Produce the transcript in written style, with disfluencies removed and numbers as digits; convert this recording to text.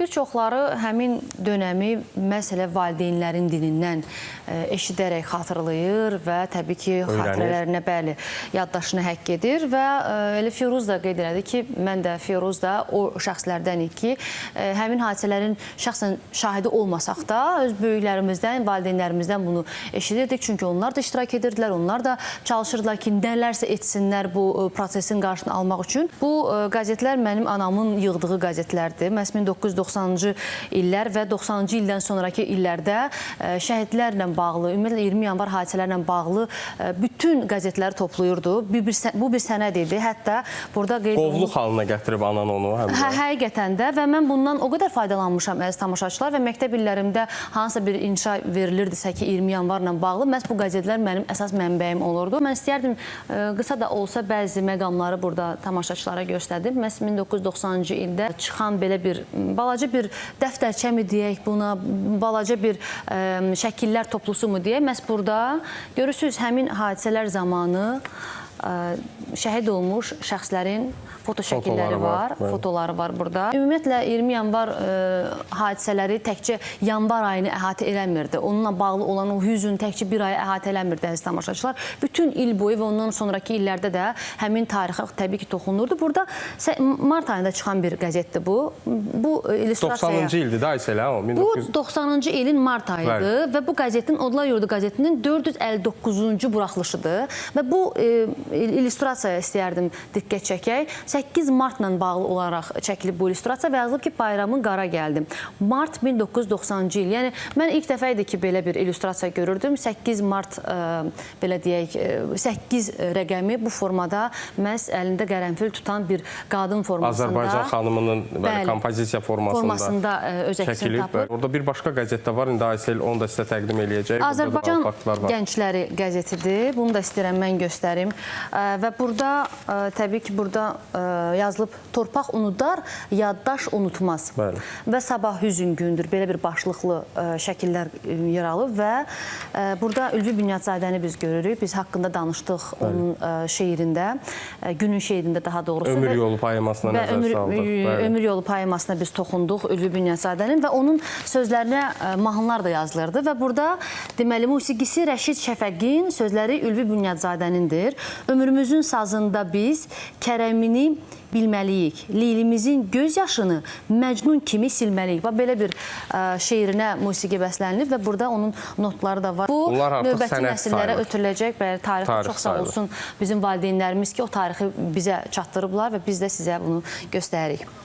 Bir çoxları həmin dönəmi məhz elə valideynlərin dilindən eşidərək xatırlayır və təbii ki, xatirələrinə, bəli, yaddaşına həkk edir və elə Firuz da qeyd elədi ki, mən də Firuz da o şəxslərdənik ki, həmin hadisələrin şəxsən şahidi olmasaq da öz böyüklərimizdən, valideynlərimizdən bunu eşidirdik. Çünki onlar da iştirak edirdilər, onlar da çalışırdılar ki, nələrsə etsinlər bu prosesin qarşısını almaq üçün. Bu qəzetlər mənim anamın yığdığı qəzetlərdir. Məhz 1990-cı illər və 90-cı ildən sonrakı illərdə şəhidlərlə bağlı, ümumiyyətlə 20 yanvar hadisələrlə bağlı bütün qəzetləri toplayırdı. Bu bir sənəd idi. Hətta burada qeyd olunub. Qovluq halına gətirib anan onu həm də. Hə, həqiqətən də və mən bundan o qədər faydalanmışam, əziz tamaşaçılar, və məktəb illərimdə hansısa bir inşa verilirdisə ki, 20 yanvarla bağlı, məhz bu qəzetlər mənim əsas mənbəyim olurdu. Mən istəyərdim qısa da olsa bəzi məqamları burada tamaşaçılara göstərdim. Məhz 1990-cı ildə çıxan belə bir balaca bir dəftərçə mi deyək buna, balaca bir şəkillər toplusu mu deyək. Məhz burada görürsünüz həmin hadisələr zamanı şəhid olmuş şəxslərin foto şəkilləri Fotoları var, var, bəli. fotoları var burada. Ümumiyyətlə 20 yanvar hadisələri təkcə yanvar ayını əhatə eləmirdi. Onunla bağlı olan o hüzün təkcə bir ayı əhatə eləmirdi, əziz tamaşaçılar. Bütün il boyu və ondan sonrakı illərdə də həmin tarixə təbii ki toxunurdu. Burada mart ayında çıxan bir qəzetdir bu. Bu illüstrasiyaya 90-cı ildir də Aysel, hə, o Bu 1900 90-cı ilin mart ayıdır və bu qəzetin Odlar Yurdu qəzetinin 459-cu buraxılışıdır və bu illüstrasiyaya istəyərdim diqqət çəkək. 8 martla bağlı olaraq çəkilib bu illüstrasiya və yazılıb ki, bayramın qara gəldi. Mart 1990-cı il. Yəni mən ilk dəfə idi ki, belə bir illüstrasiya görürdüm. 8 mart belə deyək, 8 rəqəmi bu formada məhz əlində qərənfil tutan bir qadın formasında Azərbaycan xanımının bəli, Bəli. kompozisiya formasında, formasında öz əksini çəkilib. tapır. Orada bir başqa qəzet də var. İndi Aysel onu da sizə təqdim eləyəcək. Burada da Azərbaycan bağlı faktlar var. Gəncləri qəzetidir. Bunu da istəyirəm mən göstərim. Və burada təbii ki, burada yazılıb torpaq unudar, yaddaş unutmaz. Bəli. Və sabah hüzün gündür. Belə bir başlıqlı şəkillər yer alıb və burada Ülvi Bünyadzadəni biz görürük. Biz haqqında danışdıq onun şeirində, günün şeirində daha doğrusu. Ömür Və- yolu poemasına və nəzər ömür, saldıq. Bəli. ömür yolu poemasına biz toxunduq Ülvi Bünyadzadənin və onun sözlərinə mahnılar da yazılırdı və burada deməli musiqisi Rəşid Şəfəqin, sözləri Ülvi Bünyadzadənindir. Ömrümüzün sazında biz kərəmini bilməliyik. Leylimizin göz yaşını Məcnun kimi silməliyik. Bax belə bir şeirinə musiqi bəslənilib və burada onun notları da var. Bu Bunlar artıq növbəti sənəd nəsillərə sayılır. ötürüləcək. Bəli, tarix, Tarix çox sağ sayılır. olsun bizim valideynlərimiz ki, o tarixi bizə çatdırıblar və biz də sizə bunu göstəririk.